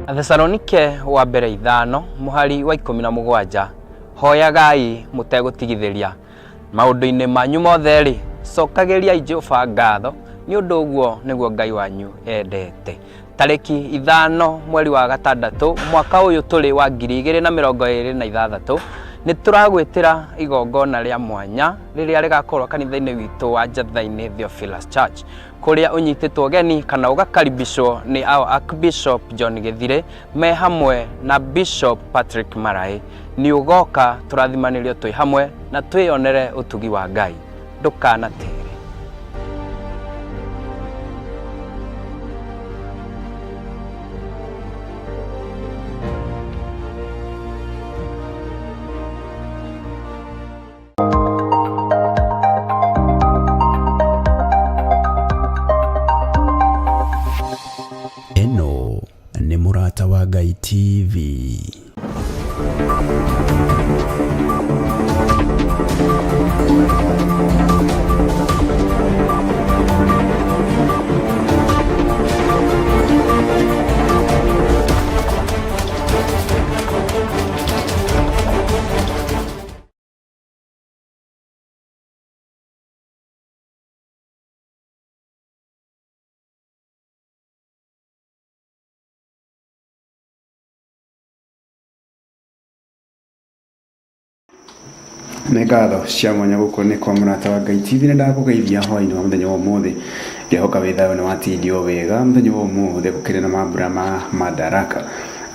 Athesalonike wa mbere ithano mũhari wa 17, hoyagai mũtegũtigithĩria. Maũndũ-inĩ manyu mothe-rĩ, cokagĩriai Jehova ngatho, nĩ ũndũ ũguo nĩguo Ngai wanyu endete. Tarĩki 5 mweri wa gatandatũ mwaka ũyũ tũrĩ wa 2026, nĩ tũragwĩtĩra igongona rĩa mwanya rĩrĩa rĩgakorwo kanitha-inĩ witũ wa Njatha-inĩ Theophilus Church, kũrĩa ũnyitĩtwo ũgeni kana ũgakaribishwo nĩ our Archbishop John Gĩthirĩ me hamwe na Bishop Patrick Maraĩ. Nĩ ũgoka tũrathimanĩrio twĩ hamwe na twĩyonere ũtugi wa Ngai. Ndũkanatere. Ĩno nĩ Mũrata wa Ngai TV. Nĩ ngatho cia mwanya gũkũ nĩ kwa Mũrata wa Ngai TV, nĩ ndakũgeithia hwainĩ wa mũthenya wa ũmũthĩ. Ngĩhoka wĩ thayũ nĩ watindio wega. Mũthenya wa ũmũthĩ gũkĩrĩ na mambura ma Madaraka.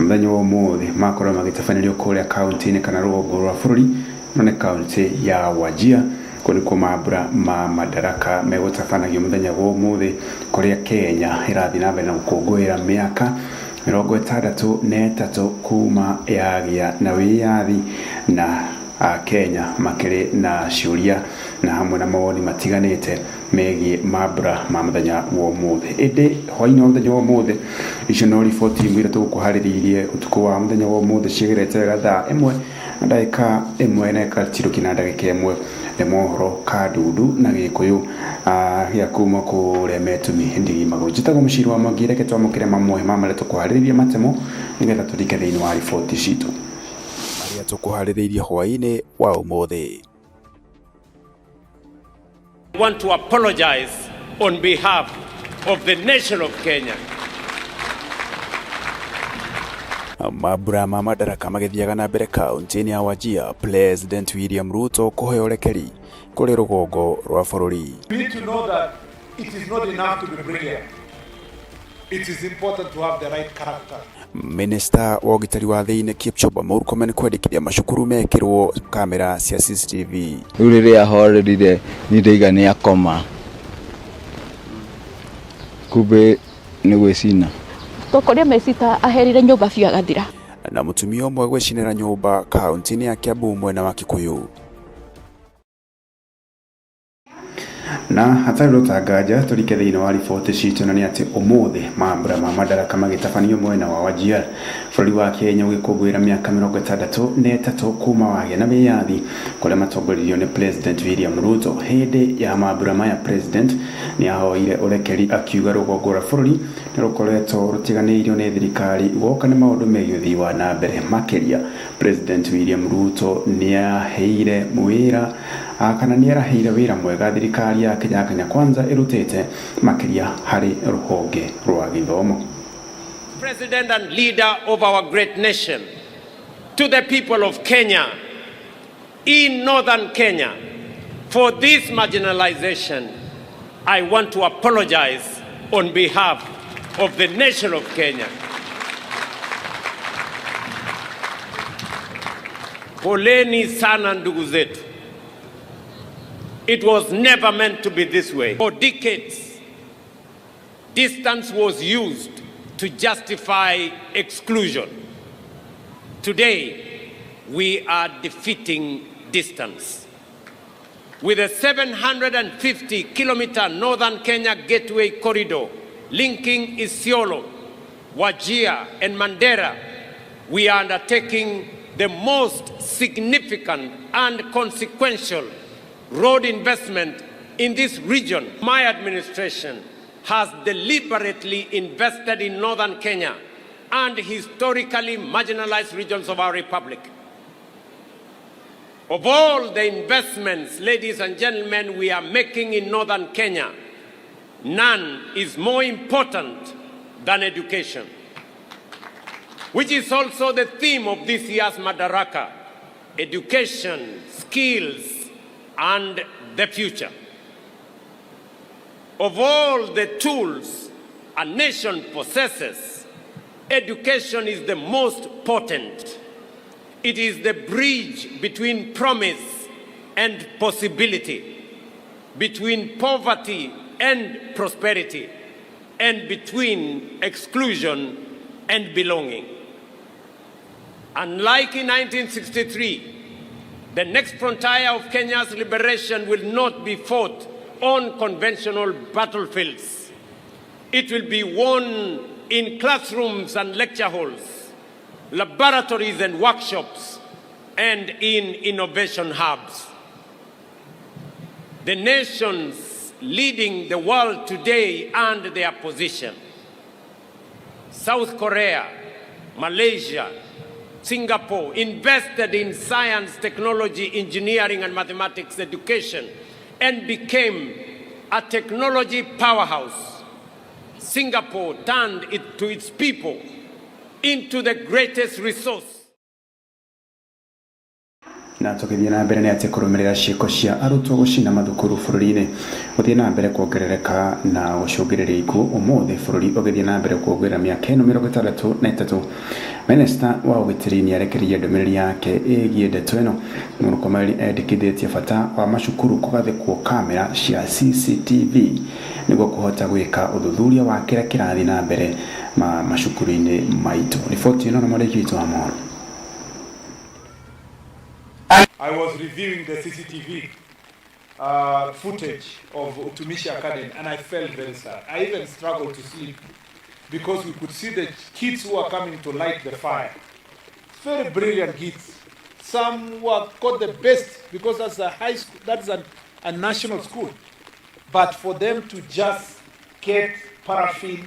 Mũthenya wa ũmũthĩ makorwo magĩtabanĩrio kũrĩa kaunti-inĩ kana rũgongo rwa bũrũri, no nĩ kaunti ya Wajir. Kũu nĩkuo mambura ma Madaraka megũtabanagio mũthenya wa ũmũthĩ, kũrĩa Kenya ĩrathiĩ na mbere na gũkũngũĩra mĩaka 63 kuma yagĩa na wĩyathi, na Akenya makĩrĩ na ciũria na hamwe na mawoni matiganĩte megiĩ mambura ma mũthenya wa ũmũthĩ. Ĩndĩ hwainĩ wa mũthenya wa ũmũthĩ, icio no riboti imwe iria tũgũkũharĩrĩirie ũtukũ wa mũthenya wa ũmũthĩ ciĩgerete wega thaa ĩmwe na ndagĩka ĩmwe na ĩgatirũkia na ndagĩka ĩmwe. Nĩ mohoro Kandundu na Gĩkũyũ gĩa kuma kũrĩa Metumi Ndigi Magũrũ. Njĩtagwo Mũciri wa Mwangi, reke twamũkĩre mamwe ma marĩa tũkũharĩrĩirie matemo nĩgetha tũrike thĩinĩ wa riboti citũ. Marĩa tũkũharĩrĩirie hwainĩ wa ũmũthĩ. I want to apologize on behalf of the nation of Kenya. Mambura ma Madaraka magĩthiaga na mbere kaunti-inĩ ya Wajir, President William Ruto kũheo ũrekeri kũrĩ rũgongo rwa bũrũri. You need to know that it is not enough to be brilliant. It is important to have the right character. Minista wa ũgitĩri wa thĩinĩ Kipchumba Murkomen kwendekithia macukuru mekĩrwo kamera cia CCTV. Rĩu rĩrĩa ahorerire niĩ ndaiga nĩ akoma, kumbe nĩ gwĩcina. Twakorire Mesita aherire nyũmba biũ agathira. Na mũtumia ũmwe gwĩcinĩra nyũmba kaunti-inĩ ya Kiambu mwena wa Kikuyu. Na hatarĩ rũtanganja tũrike thĩinĩ wa riboti citũ, na nĩ atĩ ũmũthĩ mambura ma Madaraka magĩtabanio mwena wa Wajir, bũrũri wa Kenya ũgĩkũngũĩra mĩaka 63 kuma wagĩa na wĩyathi, kũrĩa matongoririo nĩ President William Ruto. Hĩndĩ ya mambura maya President nĩ ahoire ũrekeri akiuga rũgongo rwa bũrũri nĩ rũkoretwo rũtiganĩirio nĩ thirikari guoka nĩ maũndũ megiĩ ũthii wa na mbere. Makĩria President William Ruto nĩ aheire wĩra kana nĩ araheire wĩra mwega thirikari ya Kenya ya Kenya Kwanza ĩrutĩte makĩria harĩ rũhonge rwa gĩthomo. President and leader of our great nation, to the people of Kenya, in northern Kenya, for this marginalization, I want to apologize on behalf of the nation of Kenya. Poleni sana ndugu zetu. It was never meant to be this way. For decades, distance was used to justify exclusion. Today, we are defeating distance. With a 750-kilometer Northern Kenya Gateway Corridor linking Isiolo, Wajir, and Mandera, we are undertaking the most significant and consequential road investment in this region. My administration has deliberately invested in Northern Kenya and historically marginalized regions of our republic. Of all the investments, ladies and gentlemen, we are making in northern Kenya, none is more important than education, which is also the theme of this year's Madaraka: education, skills, and the future. Of all the tools a nation possesses, education is the most potent. It is the bridge between promise and possibility, between poverty and prosperity, and between exclusion and belonging. Unlike in 1963, the next frontier of Kenya's liberation will not be fought on conventional battlefields. It will be won in classrooms and lecture halls, laboratories and workshops, and in innovation hubs. The nations leading the world today earned their position. South Korea, Malaysia, Singapore invested in science, technology, engineering, and mathematics education and became a technology powerhouse. Singapore turned it to its people into the greatest resource. Na tũgĩthiĩ na mbere nĩ atĩ kũrũmĩrĩra ciĩko cia arutwo gũcina mathukuru bũrũri-inĩ gũthiĩ na mbere kuongerereka na gũcũngĩrĩria ikuũ. Ũmũthĩ bũrũri ũgĩthiĩ na mbere kuongerera mĩaka ĩno 63, minista wa ũgitĩri nĩ arekereirie ndũmĩrĩri yake ĩgiĩ ndeto ĩno. Murkomen endekithĩtie bata wa macukuru kũgathĩkwo kamera cia CCTV nĩguo kũhota gwĩka ũthuthuria wa kĩrĩa kĩrathiĩ na mbere macukuru-inĩ maitũ. Riboti ĩno na mwandĩki witũ wa mohoro. I was reviewing the CCTV footage of Utumishi Academy, and I felt very sad. I even struggled to sleep because we could see the kids who are coming to light the fire. Very brilliant kids. Some who got the best because that's a high school, that's a national school. But for them to just get paraffin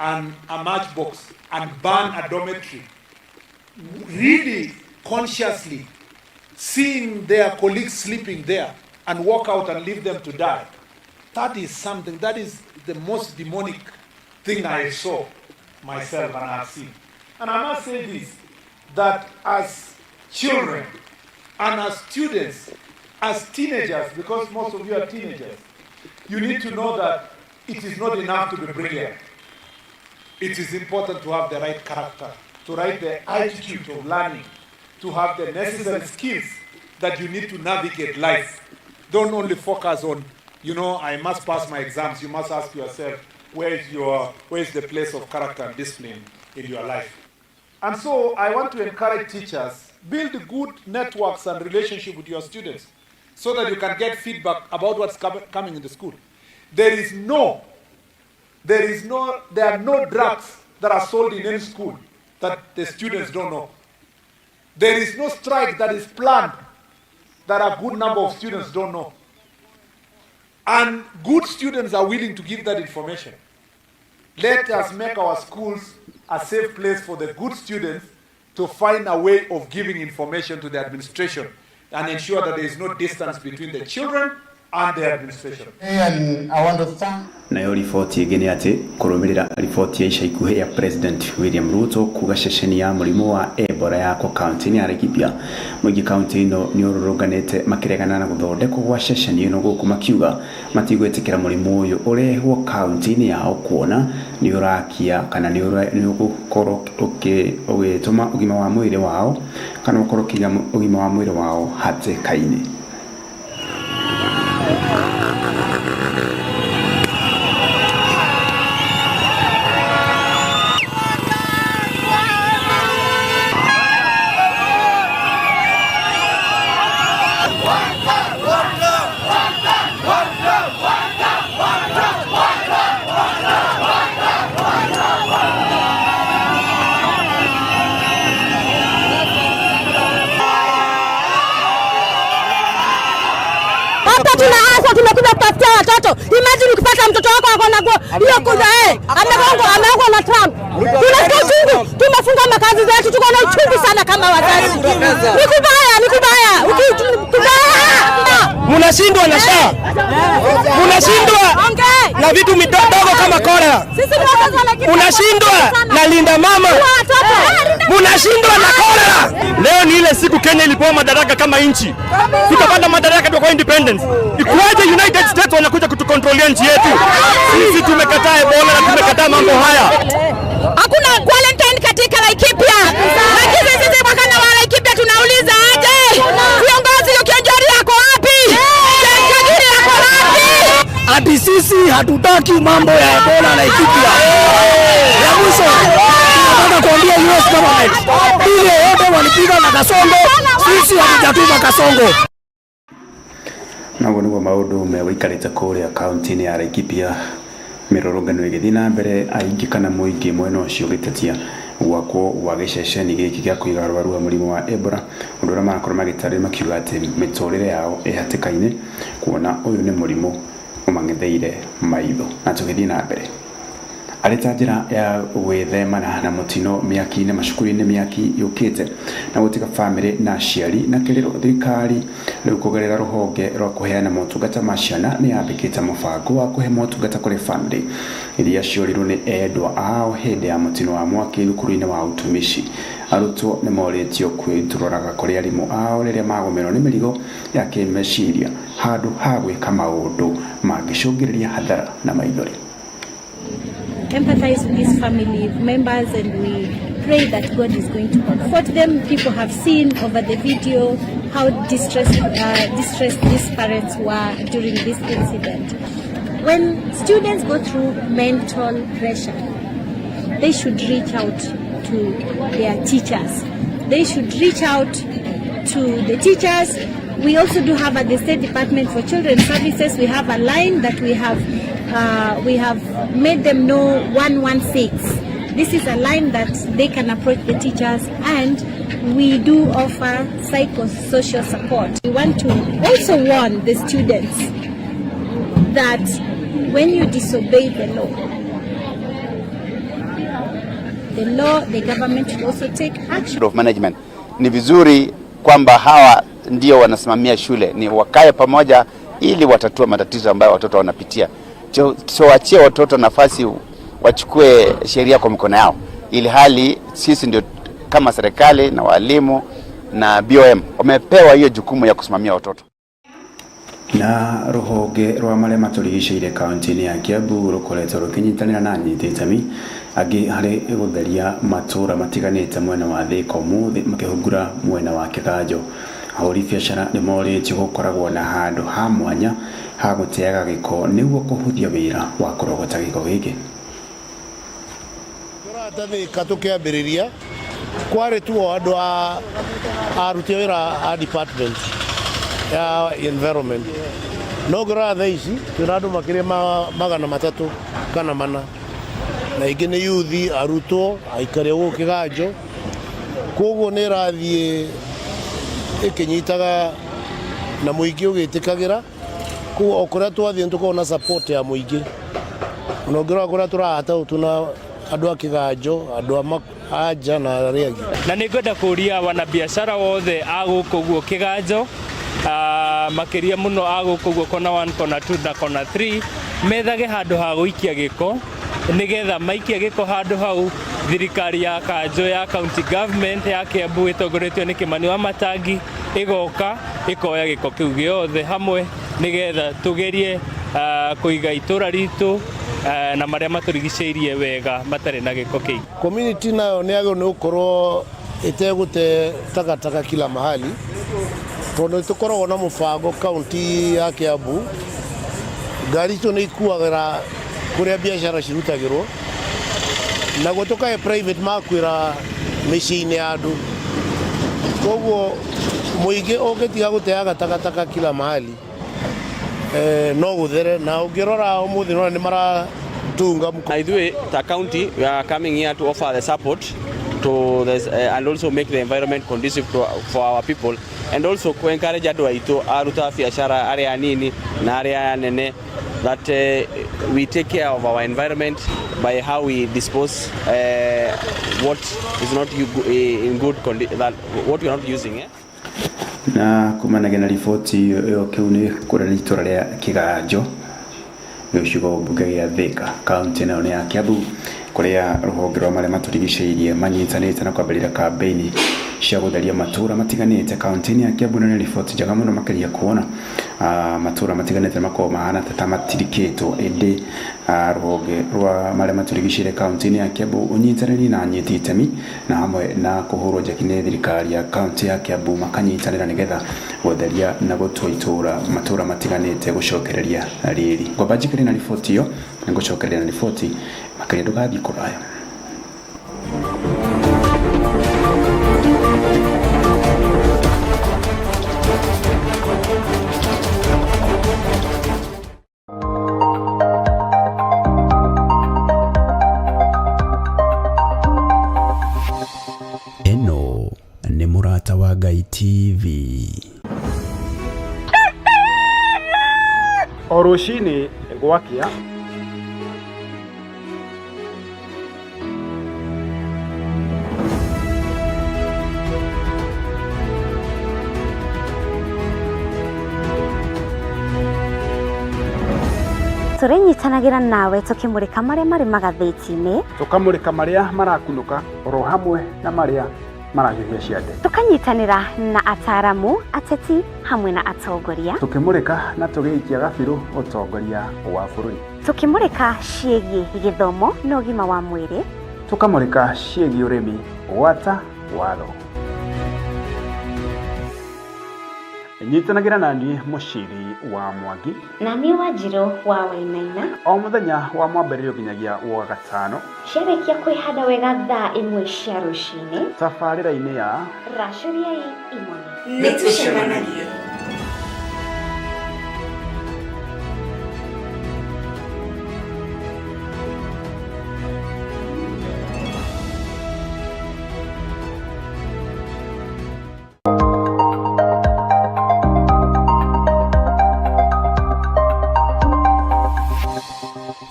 and a matchbox and burn a dormitory, really consciously seeing their colleagues sleeping there and walk out and leave them to die, that is something, that is the most demonic thing I saw myself and I've seen. And I must say this, that as children and as students, as teenagers, because most of you are teenagers, you need to know that it is not enough to be brilliant. It is important to have the right character, to write the attitude of learning, to have the necessary skills that you need to navigate life. Don't only focus on, I must pass my exams. You must ask yourself, where is the place of character and discipline in your life? And so I want to encourage teachers, build good networks and relationship with your students so that you can get feedback about what's coming in the school. There are no drugs that are sold in any school that the students don't know. There is no strike that is planned that a good number of students don't know. And good students are willing to give that information. Let us make our schools a safe place for the good students to find a way of giving information to the administration and ensure that there is no distance between the children and the administration. And I want to thank Nayo riboti ĩngĩ nĩ atĩ kũrũmĩrĩra riboti ya ica ikuhĩ ya President William Ruto kuga ceceni ya mũrimũ wa Ebola yakwo kaunti-inĩ ya Laikipia, mũingĩ kaunti ĩno nĩ ũrũrũnganĩte makĩregana na gũthondekwo gwa ceceni ĩno gũkũ makiuga matigwĩtĩkĩra mũrimũ ũyũ ũrehwo kaunti-inĩ yao kuona nĩ ũrakia kana nĩ ũgũkorwo ũgĩtũma ũgima wa mwĩrĩ wao kana ũkorwo ũkĩiga ũgima wa mwĩrĩ wao hatĩka-inĩ. Hapa tuna hasa tumekuja kutafutia watoto. Imagine ukipata mtoto wako ako na hiyo kuja amegongwa na Trump. Tunasikia uchungu, tumefunga makazi zetu, tuko na uchungu sana kama wazazi. Ni kubaya, ni kubaya, kubaya. Munashindwa na SHA, munashindwa na vitu midogo kama cholera, munashindwa na linda mama, munashindwa na cholera. Leo ni ile siku Kenya ilipewa madaraka kama nchi, tukapata madaraka kwa independence. Ikuwaje United States wanakuja kutukontrolia nchi yetu? Sisi tumekataa Ebola na tumekataa mambo haya. Hakuna quarantine katika Laikipia. Lakini sisi wakana wa Laikipia tunauliza aje? Viongozi Kionjori yako wapi? Kagiri yako wapi? Ati sisi hatutaki mambo ya Ebola Laikipia. Ya mwisho tunataka kuambia US government, ile yote walipiga na Kasongo, sisi hatujatuma Kasongo. Naguo nĩguo maũndũ megũikarĩte kũrĩa kaunti-inĩ ya Laikipia, mĩrũrũngano ĩgĩthiĩ na mbere, aingĩ kana mũingĩ mwena ũcio ũgĩtetia gwakwo gwa gĩceceni gĩkĩ gĩa kũiga arwaru a mũrimũ wa Ebola, ũndũ ũrĩa marakorwo magĩtarĩria makiuga atĩ mĩtũrĩre yao ĩ hatĩka-inĩ kuona ũyũ nĩ mũrimũ ũmang'etheire maitho. Na tũgĩthiĩ na mbere, arĩ ta njĩra ya gwĩthemana na mũtino mĩaki-inĩ macukuru-inĩ mĩaki yũkĩte na gũtiga bamĩrĩ na aciari na kĩrĩro, thirikari rĩu kũgerera rũhonge rwa kũheana motungata ma ciana nĩ yambĩkĩte mũbango wa kũhe motungata kũrĩ bamĩrĩ iria ciorirwo nĩ endwa ao hĩndĩ ya mũtino wa mwaki thukuru-inĩ wa utumishi. Arutwo nĩ morĩtio kwĩtũroraga kũrĩ arimũ ao rĩrĩa magũmĩrwo nĩ mĩrigo ya kĩmeciria handũ ha gwĩka maũndũ mangĩcũngĩrĩria hathara na maithori. Empathize with these family members and we pray that God is going to comfort them. People have seen over the video how distressed these parents were during this incident. When students go through mental pressure, they should reach out to their teachers. They should reach out to the teachers. We also do have at the State Department for Children's Services, we have a line that we have made them know, 116. This is a line that they can approach the teachers, and we do offer psychosocial support. We want to also warn the students that when you disobey the law, the government will also take action. Of management. Ni vizuri kwamba hawa ndio wanasimamia shule, ni wakae pamoja ili watatue matatizo ambayo watoto wanapitia. So wachie watoto nafasi wachukue sheria kwa mikono yao, ili hali sisi ndio kama serikali na walimu na BOM wamepewa hiyo jukumu ya kusimamia watoto. Na rũhonge rwa marĩa matũrigicĩirie kaunti-inĩ ya Kiambu rũkoretwo rũkĩnyitanĩra na anyiti itemi angĩ harĩ gũtheria matũũra matiganĩte mwena wa Thika, ũmũthĩ makĩhungura mwena wa Kĩganjo. Ahũri biacara nĩ morĩtio gũkoragwo na handũ ha mwanya ha gũteaga gĩko nĩguo kũhũthia wĩra wa kũrogota gĩko gĩkĩ. Tũratathĩka tũkĩambĩrĩria kwarĩ tuo andũ a aruti a wĩra a department ya environment, no ngĩrora thaa ici twĩna andũ makĩria ma 300 kana 400, na ingĩ nĩ yuthi, arutwo, aikari a gũkũ Kĩganjo. Koguo nĩ ĩrathiĩ ĩkĩnyitaga na mũingĩ ũgĩtĩkagĩra. Koguo o kũrĩa twathiĩ nĩ tũkoragwo na support ya mũingĩ. Ona ũngĩrora kũrĩa tũrahata tuna andũ a Kĩganjo, andũ a nja na arĩa angĩ. Na nĩ ngwenda kũria wanabiacara wothe a gũkũ guo Kĩganjo, makĩria mũno a gũkũ guo kona 1, kona 2 na kona 3, methage handũ ha gũikia gĩko, nĩgetha maikia gĩko handũ hau, thirikari ya kanjũ ya county government ya Kiambu ĩtongoretio nĩ Kimani wa Matangi ĩgoka ĩkoya gĩko kĩu gĩothe hamwe, nĩgetha tũgerie kũiga itũra ritũ na marĩa matũrigicĩirie wega matarĩ na gĩko kĩingĩ. Community nayo nĩ yagĩrĩirwo nĩ gũkorwo ĩtegũte takataka kila mahali, tondũ nĩ tũkoragwo na mũbango kaunti ya Kiambu, ngari icio nĩ ikuagĩra kũrĩa biacara cirutagĩrwo, naguo tũkahe private makwĩra mĩciĩ-inĩ ya andũ. Koguo mũingĩ ũngĩtiga gũteaga takataka kila mahali, no gũthere. Na ũngĩrora ũmũthĩ nĩwona nĩ maratunga. Na ithuĩ ta county, we are coming here to offer the support to this, and also make the environment conducive for our people and also ku encourage andũ aitũ aruta biacara arĩa anini na arĩa anene. that we take care of our environment by how we dispose what is not in good condition, that what we are not using. Eh? Na kumanagia na riboti ĩyo kĩu nĩ kũrĩa nĩ itũra rĩa Kĩganjo gĩcigo mbunge gĩa Thika kaunti nayo nĩ ya Kiambu kũrĩa rũhonge rwa marĩa matũrigicĩirie manyitanĩte na kwambĩrĩria kambĩini cia gũtheria matũra matiganĩte kaunti-inĩ ya Kiambu na nĩ riboti njega mũno makĩria kuona matũra matiganĩte makoragwo mahana ta matirikĩtwo ĩndĩ rũhonge rwa marĩa matũrigicĩirie kaunti-inĩ ya Kiambu ũnyitanĩri na anyiti itemi na hamwe na kũhũrwo njeki nĩ thirikari ya kaunti ya Kiambu makanyitanĩra nĩgetha gũtheria na gũtua itũra matũra matiganĩte gũcokereria rĩrĩ. Ngwamba njikare na riboti ĩyo na ngũcokereria na riboti makĩria ndũgathiĩ kũraya. Ĩno nĩ Mũrata wa Ngai TV. O rũcinĩ gwakĩa tũrĩnyitanagĩra nawe tũkĩmũrĩka marĩa marĩ magathĩti-inĩ, tũkamũrĩka marĩa marakunũka oro hamwe na marĩa marahiũhia ciande, tũkanyitanĩra na ataaramu, ateti hamwe na atongoria, tũkĩmũrĩka na tũgĩikia gabirũ ũtongoria wa bũrũri, tũkĩmũrĩka ciĩgiĩ gĩthomo na ũgima wa mwĩrĩ, tũkamũrĩka ciĩgiĩ ũrĩmi gwata watho. Nyitanagĩra na niĩ Mũciri wa Mwangi na niĩ Wanjirũ wa Wainaina o mũthenya wa mwambĩrĩrio nginyagia wa gatano ciarĩkia kwĩhanda wega thaa 1 cia rũcinĩ tabarĩra-inĩ ya Racũriai Imone. Nĩtũcemanagie.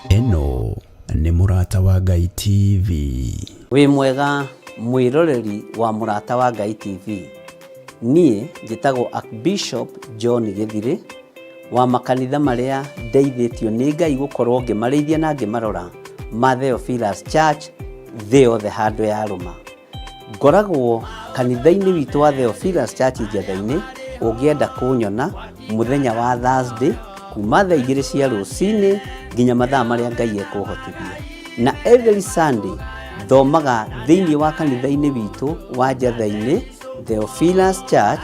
Ĩno nĩ Mũrata wa Ngai TV. Wĩ mwega mwĩroreri wa Mũrata wa Ngai TV. Niĩ njĩtagwo Archbishop John Gĩthirĩ wa makanitha marĩa ndeithĩtio nĩ Ngai gũkorwo ngĩmarĩithia na ngĩmarora ma Theophilus Church thĩ yothe handũ ya rũma. Ngoragwo kanitha-inĩ witũ wa Theophilus Church Njetha-inĩ, ũngĩenda kũnyona mũthenya wa Thursday kuma thaa 2 cia rũcinĩ nginya mathaa marĩa Ngai ekũhotithia. Na every Sunday thomaga thĩinĩ wa kanitha-inĩ witũ wa Njetha-inĩ Theophilus Church.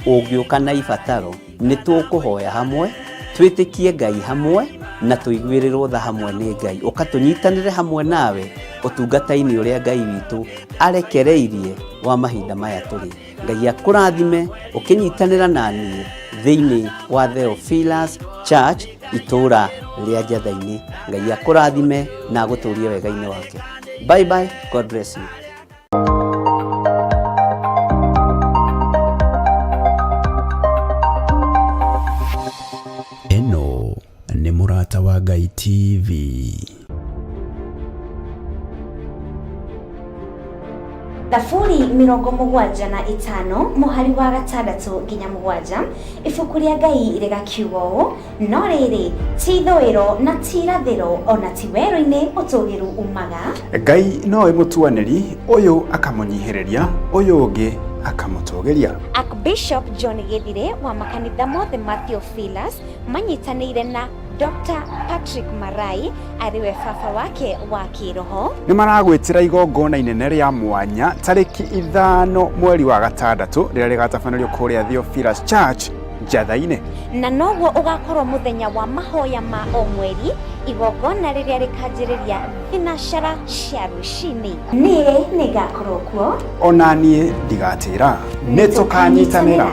Ũngĩũka na ibataro nĩ tũkũhoya hamwe, twĩtĩkie Ngai hamwe na tũiguĩrĩrwo tha hamwe nĩ Ngai. Ũka tũnyitanĩre hamwe nawe ũtungata-inĩ ũrĩa Ngai witũ arekereirie wa mahinda maya tũrĩ. Ngai akũrathime ũkĩnyitanĩra na niĩ thĩinĩ wa Theophilus Church itũra rĩa Njetha-inĩ. Ngai akũrathime na agũtũrie wega-inĩ wake. Bye bye, God bless you. Ĩno nĩ Mũrata wa Ngai TV. Thaburi 75 mũhari wa 6 nginya 7 ibuku rĩa Ngai rĩgakiuga ũũ: no rĩrĩ ti ithũĩro na ti irathĩro ona ti werũ-inĩ ũtũgĩru umaga. Ngai nowe mũtuanĩri, ũyũ akamũnyihĩrĩria, ũyũ ũngĩ akamũtũgĩria. Archbishop John Gĩthirĩ wa makanitha mothe ma Theophilus manyitanĩire na Dr. Patrick Marai arĩwe baba wake wa kĩroho nĩ maragwĩtĩra igongona inene rĩa mwanya tarĩki 5 mweri wa 6 rĩrĩa rĩgatabanĩrio kũrĩa Theophilus Church Njatha-inĩ, na noguo ũgakorwo mũthenya wa mahoya ma o mweri, igongona rĩrĩa rĩkanjĩrĩria thinacara cia rũcinĩ. Niĩ nĩngakorwo kuo, ona niĩ ndigatĩra, nĩ tũkanyitanĩra.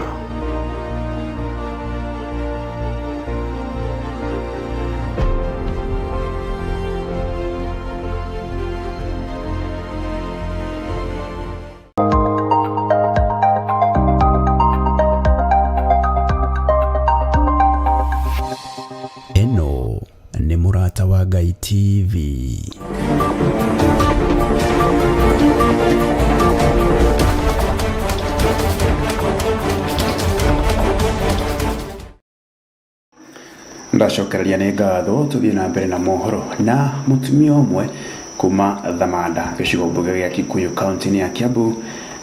Ĩno Twacokereria nĩ ngatho tũthiĩ na mbere na mohoro na mũtumia ũmwe kuma Thamanda gĩcigo mbunge gĩa Kikuyu kaunti-inĩ ya Kiambu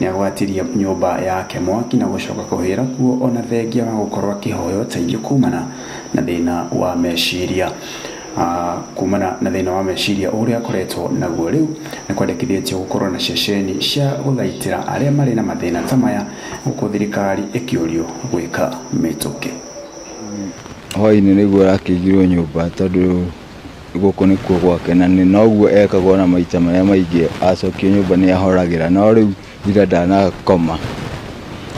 nĩ agwatirie nyũmba yake mwaki na gũcoka kũhĩra kuo ona thengia wa gũkorwo akĩhoya ũteithio kumana na thĩna wa meciria kumana na thĩna wa meciria ũrĩa akoretwo naguo. Rĩu nĩ kwendekithĩtio gũkorwo na ceceni cia gũthaitĩra arĩa marĩ na mathĩna ta maya gũkũ thirikari ĩkĩũrio gwĩka mĩtũkĩ. Hwaĩ-inĩ nĩguo arakĩigirwo nyũmba tondũ gũkũ nĩkuo gwake na nĩ noguo ekagwo na maita marĩa maingĩ acokio nyũmba nĩ ahoragĩra no rĩu ira ndanakoma.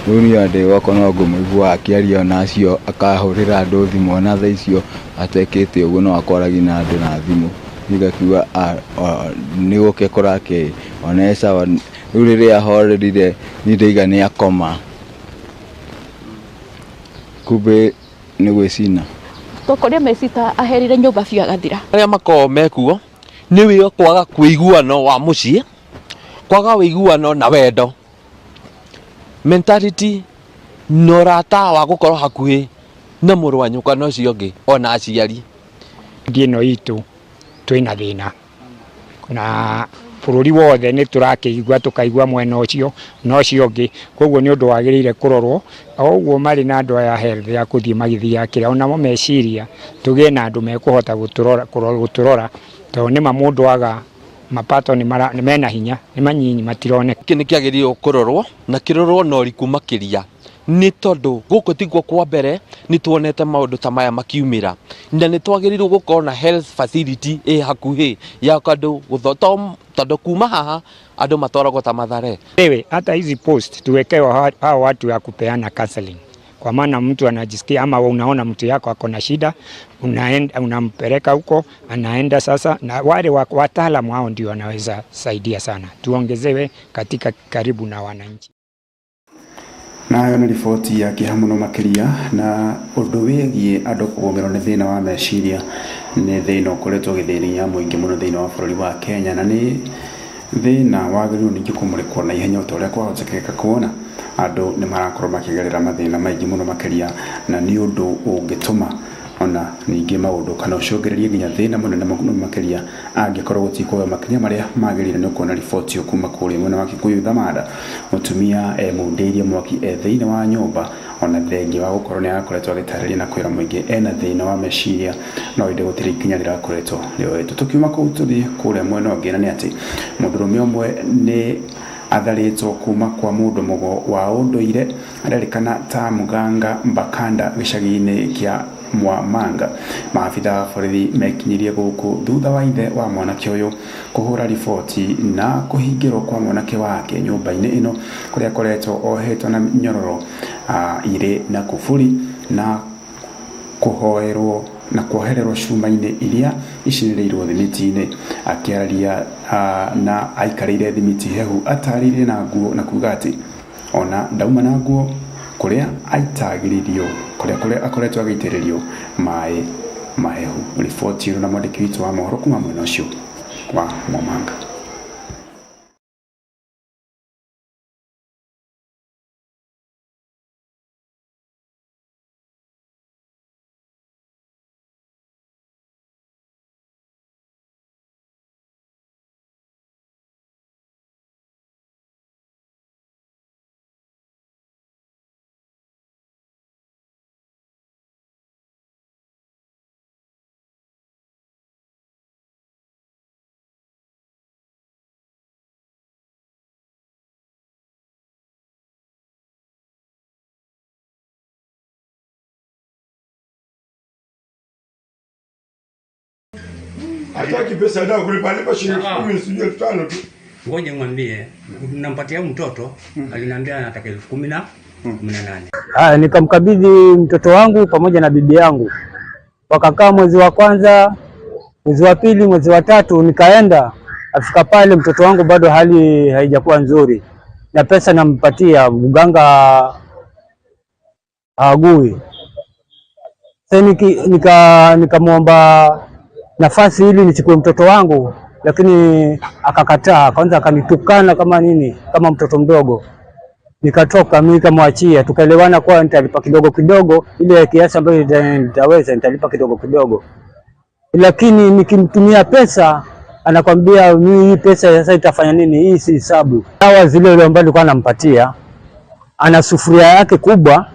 Rĩu niĩ ndĩ gwakwa no ngũmũigua akĩaria ona acio akahũrĩra andũ thimũ ona thaa icio atekĩte ũguo no akwaragia na andũ na thimũ. Niĩ ngakiuga nĩ gũke kũrake ona e sawa. Rĩu rĩrĩa ahorerire niĩ ndaiga nĩ akoma kumbe nĩ gwĩcina. Tũkũrĩa mecita aherire nyũmba biũ agathira. Arĩa makoragwo mekuo nĩ wĩo kwaga kũiguano wa mũciĩ, kwaga ũiguano na wendo, mentality na ũrata wa gũkorwo hakuhĩ na mũrũ wa nyũkwa na ũcio ũngĩ ona aciari. Ĩno itũ twĩna thĩna na bũrũri wothe nĩ tũrakĩigua tũkaigua mwena ũcio na ũcio ũngĩ, koguo nĩ ũndũ wagĩrĩire kũrorwo o ũguo marĩ na andũ aya health ya kũthiĩ magĩthiaga kĩrĩa onamo meciria tũgĩe na andũ mekũhota gũtũrora tondũ nĩma mũndũ aga mapato nĩ mena hinya nĩ manyinyi matironeka. Gĩkĩ nĩ kĩagĩrĩirwo kũrorwo na kĩrorwo na ũriku makĩria nĩ tondũ gũkũ tiguo kwa mbere nĩ tuonete maũndũ ta maya makiumĩra na nĩ twagĩrĩirwo gũkorwo na health facility ĩ hakuhĩ ya andũ tondũ kuma haha andũ matwaragwo ta Mathare. Ewe hata hizi post tuwekewe hao watu ya kupeana counseling, kwa maana mtu anajisikia ama unaona mtu yako ako na shida, unaenda unampeleka huko, anaenda sasa, na wale wataalamu hao ndio wanaweza saidia sana. Tuongezewe katika karibu na wananchi. Nayo nĩ riboti ya kĩeha mũno makĩria na ũndũ wĩgiĩ andũ kũgũmĩrwo nĩ thĩna wa meciria nĩ thĩna ũkoretwo ũgĩthĩnia mũingĩ mũno thĩinĩ wa bũrũri wa Kenya na nĩ thĩna wagĩrĩirwo ningĩ kũmũrĩkwo na ihenya o ta ũrĩa kwahotekeka kuona andũ nĩ marakorwo makĩgerera mathĩna maingĩ mũno makĩria na nĩ ũndũ ũngĩtũma ona ningĩ maũndũ kana ũcũngĩrĩrie nginya thĩna mũnene mũno makĩria angĩkorwo gũtikuoywo makinya marĩa magĩrĩire. Nĩ ũkuona riboti kuma kũrĩa mwena wa Kikuyu Thamanda, mũtumia emundĩirie mwaki e thĩinĩ wa nyũmba ona thengia wa gũkorwo nĩ arakoretwo agĩtarĩria na kwĩra mũingĩ ena thĩna wa meciria no ĩndĩ gũtirĩ ikinya rĩrakoretwo rĩoetwo. Tũkiuma kũu tũthiĩ kũrĩa mwena ũngĩ na nĩ atĩ mũndũrũme ũmwe nĩ atharĩtwo kuma kwa mũndũ mũgo wa ũndũire arerĩkana ta Muganga Mbakanda gĩcagi-inĩ kĩa Mwamanga. Maabitha a borithi mekinyirie gũkũ thutha wa ithe wa mwanake ũyũ kũhũra riboti na kũhingĩrwo kwa mwanake wake nyũmba-inĩ ĩno kũrĩa akoretwo ohetwo na nyororo irĩ na kuburi na kũhoerwo na kuohererwo cuma-inĩ iria icinĩrĩirwo thimiti-inĩ. Akĩaria na aikarĩire thimiti hehu atarĩirie na nguo na kuga atĩ ona ndauma na nguo kũrĩa aitagĩrĩrio kũrĩa akoretwo agĩitĩrĩrio maĩ mahehu. Riboti ĩno na mwandĩki witũ wa mohoro kuma mwena ũcio wa Mwamanga. Hataki pesa ndio kulipa lipa shilingi 10 sijui 5000 tu. Ngoja nimwambie, nampatia mtoto, aliniambia anataka 10,018. Haya, nikamkabidhi mtoto wangu pamoja na bibi yangu. Wakakaa mwezi wa kwanza, mwezi wa pili, mwezi wa tatu, nikaenda. Afika pale mtoto wangu bado hali haijakuwa nzuri. Na pesa nampatia mganga haagui. Sasa nikamuomba nafasi ili nichukue mtoto wangu, lakini akakataa. Kwanza akanitukana kama nini, kama mtoto mdogo. Nikatoka mimi nikamwachia, tukaelewana kwa nitalipa kidogo kidogo, ile kiasi ambayo nitaweza nitalipa kidogo kidogo, lakini nikimtumia pesa anakwambia mimi hii pesa sasa itafanya nini? Hii si hesabu. Dawa zile ile ambayo nilikuwa nampatia, ana sufuria yake kubwa,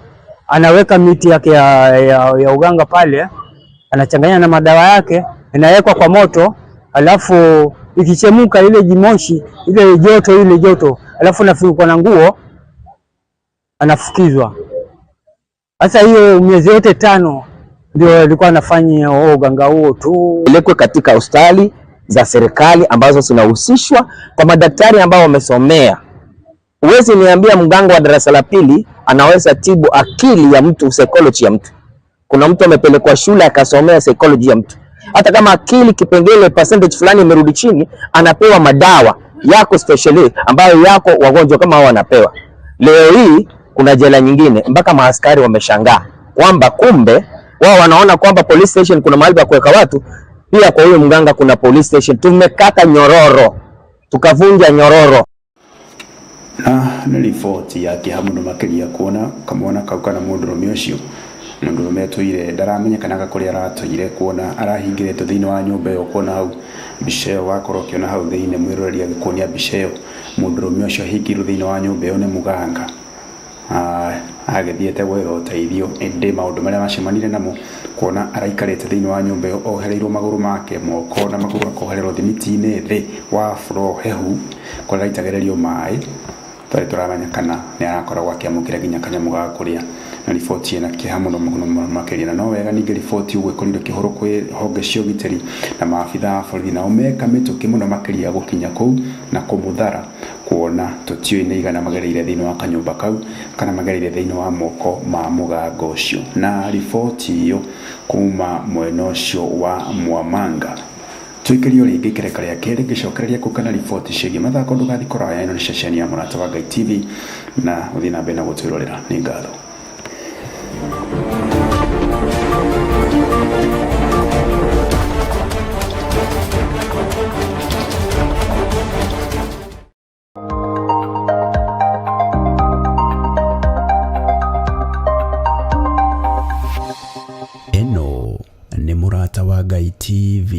anaweka miti yake ya uganga pale, anachanganya na madawa yake, inawekwa kwa moto, alafu ikichemuka ile jimoshi ile joto, alafu nafunikwa na nguo, anafukizwa. Sasa hiyo miezi yote 5 ndio alikuwa anafanya uganga huo tu. Pelekwe katika hospitali za serikali ambazo zinahusishwa kwa madaktari ambao wamesomea. Huwezi niambia mganga wa darasa la pili anaweza tibu akili ya mtu, psychology ya mtu. Kuna mtu amepelekwa shule akasomea psychology ya mtu. Hata kama akili kipengele percentage fulani imerudi chini, anapewa madawa yako specially ambayo yako wagonjwa kama hao wanapewa. Leo hii kuna jela nyingine mpaka maaskari wameshangaa kwamba kumbe wao wanaona kwamba police station kuna mahali pa kuweka watu, pia kwa huyo mganga kuna police station. Tumekata nyororo, tukavunja nyororo. Na nĩ riboti ya kĩeha mũno makĩria kuona kamwana kau kana mũndũrũme ũcio mũndũrũme atũire ndaramenyekanaga kũrĩa aratũire kuona arahingĩrĩtwo thĩinĩ wa nyũmba ĩyo kuona hau mbica ĩyo wakorwo ũkĩona hau thĩinĩ mwĩroreri agĩkuonia mbica ĩyo mũndũrũme ũcio ahingĩirwo thĩinĩ wa nyũmba ĩyo nĩ mũganga agĩthiĩte gwetha ũteithio ĩndĩ maũndũ marĩa macemanire namo kuona araikarĩte thĩinĩ wa nyũmba ĩyo ohereirwo magũrũ make moko na magũrũ akohererwo thimiti-inĩ thĩ wa floor hehu kũrĩa araitagĩrĩrio maĩ twarĩ tũramenya kana nĩ arakoragwo akĩamũkĩra nginya kanyamũ ga kũrĩa na riboti ĩna kĩeha mũno mũno makĩria na no wega ningĩ riboti ũguo ĩkorirwo ĩkĩhũrwo kwĩ honge cia ũgitĩri na maabitha a borithi nao meka mĩtũkĩ mũno makĩria gũkinya kũu na kũmũthara kuona tũtiũĩ nĩ igana magereire thĩinĩ wa kanyũmba kau kana magereire thĩinĩ wa moko ma mũganga ũcio na riboti ĩyo kuma mwena ũcio wa Mwamanga tuikirio rĩngĩ ikereka rĩa kerĩ ngĩcokereria kũka na riboti ciĩgiĩ mathako ndũgathiĩ kũraya ĩno nĩ ceceni ya Mũrata wa Ngai TV na ũthiĩ na mbere na gũtwĩrorera nĩ ngatho. Ĩno nĩ Mũrata wa Ngai TV.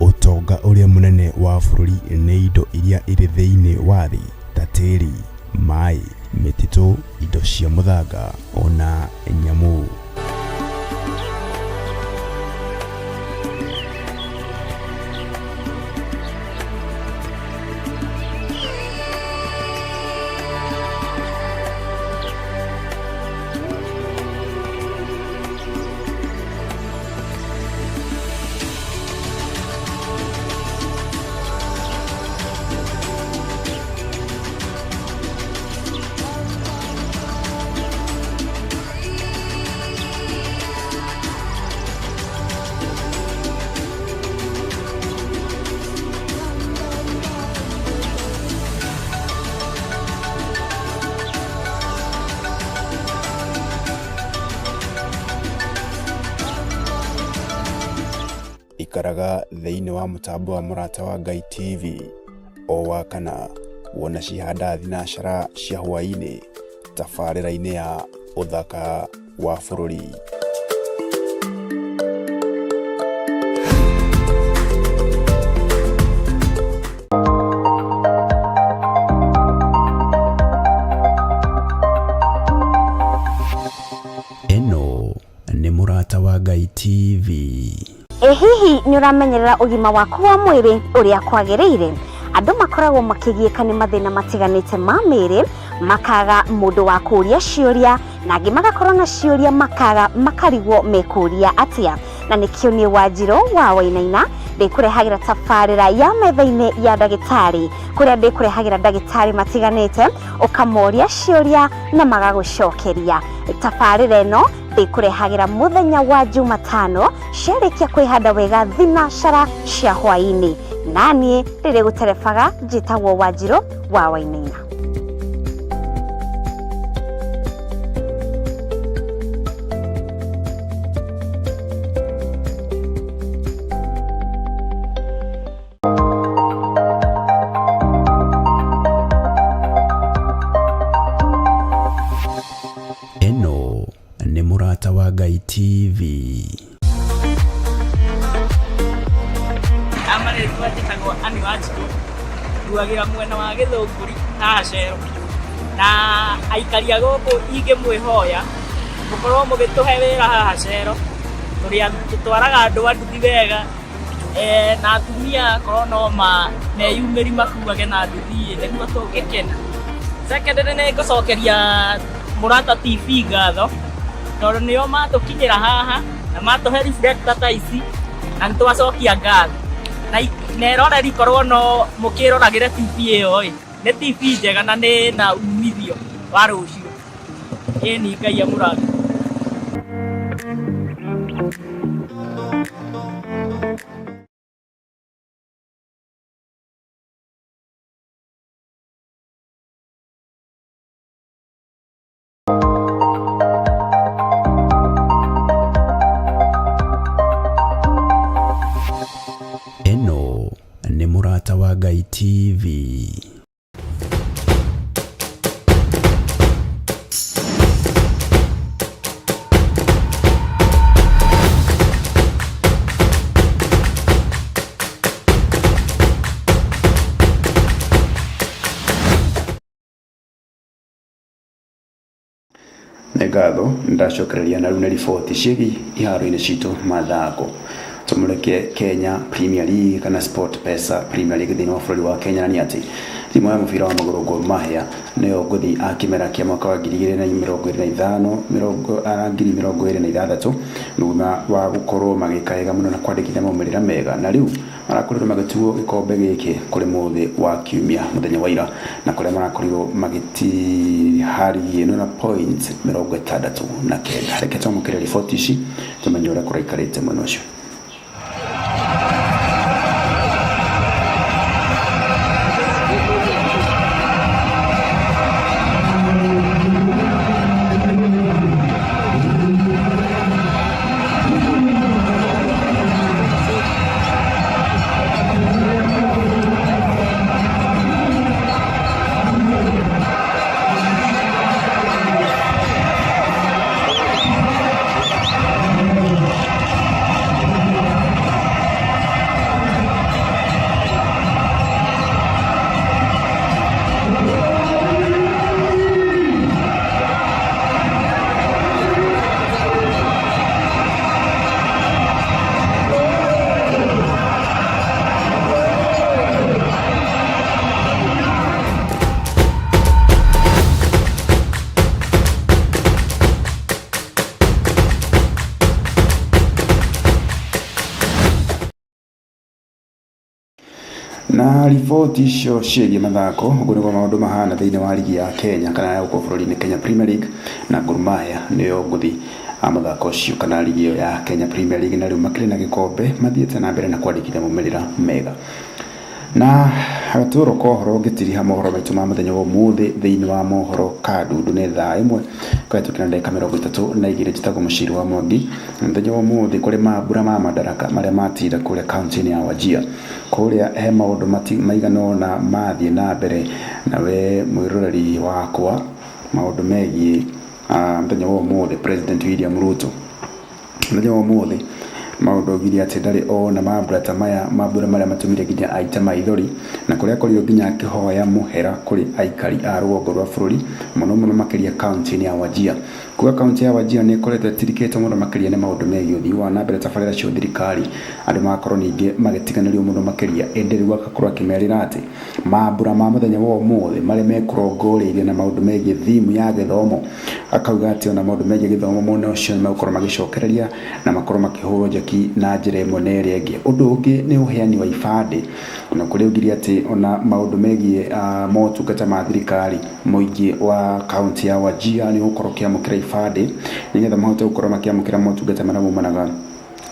Ũtonga ũrĩa mũnene wa bũrũri nĩ indo iria irĩ thĩinĩ wa thĩ ta tĩri, maĩ, mĩtitũ, indo cia mũthanga ona nyamũ. Ikaraga thĩinĩ wa mũtambo wa Mũrata wa Ngai TV o wa kana wona cihanda thinacara cia hwaĩ-inĩ tabarĩra-inĩ ya ũthaka wa bũrũri. Ĩno nĩ Mũrata wa Ngai TV. Ĩ hihi nĩ ũramenyerera ũgima waku wa mwĩrĩ ũrĩa kwagĩrĩire? Andũ makoragwo makĩgiĩka nĩ mathĩna matiganĩte ma mĩĩrĩ, makaga mũndũ wa kũũria ciũria, na angĩ magakorwo na ciũria makaga makarigwo mekũũria atĩa. Na nĩkĩo niĩ Wanjirũ wa Wainaina ndĩkũrehagĩra tabarĩra ya metha-inĩ ya ndagĩtarĩ, kũrĩa ndĩkũrehagĩra ndagĩtarĩ matiganĩte, ũkamoria ciũria na magagũcokeria. Tabarĩra ĩno ndĩkũrehagĩra mũthenya wa Jumatano ciarĩkia kwĩhanda wega thinacara cia hwaĩ-inĩ. Naniĩ rĩrĩ gũterebaga njĩtagwo Wanjirũ wa Wainaina. Amarĩtwa njĩtagwo Ann Wanjikũ, nduagĩra mwena wa Gĩthũngũri haha Cero. Na aikari a gũkũ ingĩmwĩhoya mũkorwo mũgĩtũhe wĩra haha Cero, tũrĩ tũtwaraga andũ a nduthi wega eh, na atumia korwo no ma meyumĩri makuage na nduthi ĩ, nĩguo tũngĩkena. Secondly nĩ ngũcokeria Mũrata TV ngatho tondũ nĩo matũkinyĩra haha na matũhe reflector ta ici na nĩ twacokia ngatho na na eroreri korwo no mũkĩroragĩre TV ĩyo ĩ nĩ TV njega na nĩ na umithio wa rũciũ. Ĩni Ngai amũrathime. Ĩno nĩ Mũrata wa Ngai TV. Nĩ ngatho ndacokereria na rĩu nĩ riboti ciĩgiĩ iharo-inĩ citũ mathako. Tũmũrĩke Kenya Premier League kana Sport Pesa Premier League thĩinĩ wa bũrũri wa Kenya na nĩ atĩ timu ya mũbira wa magũrũ Gor Mahia nĩyo ngũthi a kĩmera kĩa mwaka wa 2025 2026 thutha wa gũkorwo magĩka wega mũno na kwandĩkithia maumĩrĩra mega na rĩu marakorirwo magĩtuo gĩkombe gĩkĩ kũrĩ mũthĩ wa kiumia mũthenya wa ira na kũrĩa marakorirwo magĩtiharia ĩno na points 69. Reke twamũkĩre riboti ici tũmenye ũrĩa kũraikarĩte mwena ũcio. Na riboti icio ciĩgiĩ mathako ũguo nĩguo maũndũ mahana thĩinĩ wa rigi ya Kenya kana ya gũkũ bũrũri-inĩ Kenya Premier League na Gor Mahia nĩyo ngũthi a mũthako ũcio kana rigi ĩyo ya Kenya Premier League na rĩu makĩrĩ na gĩkombe mathiĩte na mbere na kwandĩkithia maumĩrĩra mega. Na gatũro ka ũhoro ngĩtiriha mohoro maitũ ma mũthenya wa ũmũthĩ thĩinĩ wa mohoro kandundu nĩ thaa ĩmwe kũhetũkĩra ndagĩka 32. Njĩtagwo Mũciri wa Mwangi. Mũthenya wa ũmũthĩ kũrĩ mambura ma madaraka marĩa matinda kũrĩa kaunti-inĩ ya Wajir. Kũrĩa he maũndũ maigana ũna mathiĩ na mbere na we mwĩroreri wakwa maũndũ megiĩ mũthenya wa ũmũthĩ President William Ruto. Mũthenya wa ũmũthĩ maũndũ augire atĩ ndarĩ ona mambura ta maya, mambura marĩa matũmire nginya aite maithori na kũrĩa akorirwo nginya akĩhoya mũhera kũrĩ aikari a rũgongo rwa bũrũri mũno mũno makĩria kaunti-inĩ ya Wajir. Kuga kaunti ya Wajir nĩ ĩkoretwo ĩtirikĩtwo mũno makĩria nĩ maũndũ megiĩ ũthii wa na mbere tabarĩra cia thirikari andũ magakorwo ningĩ magĩtiganĩrio mũno makĩria, ĩndĩ rĩu agakorwo akĩmerĩra atĩ mambura ma mũthenya wa ũmũthĩ marĩa mekũrongoreirie na maũndũ megiĩ thimu ya gĩthomo. Akauga atĩ ona maũndũ megiĩ gĩthomo mwena ũcio nĩ megũkorwo magĩcokereria na makorwo makĩhũrwo njeki na njĩra ĩmwe na ĩrĩa ĩngĩ. Ũndũ ũngĩ nĩ ũheani wa ibandĩ ona kũrĩa augire atĩ ona maũndũ megiĩ motungata ma thirikari mũingĩ wa kaunti ya Wajir nĩ ũgũkorwo ũkĩamũkĩra ibandĩ nĩgetha mahote gũkorwo makĩamũkĩra motungata marĩa maumanaga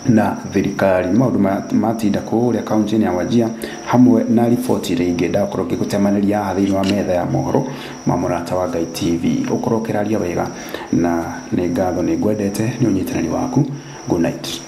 na thirikari. Nĩ maũndũ matinda kũrĩa kaunti-inĩ ya Wajir hamwe na riboti iria ingĩ ndakorwo ngĩgũtemanĩria haha thĩinĩ wa metha ya mohoro ma Mũrata wa Ngai TV. Ũkorwo ũkĩraria wega na nĩ ngatho nĩ ngwendete nĩ ũnyitanĩri waku. Good night.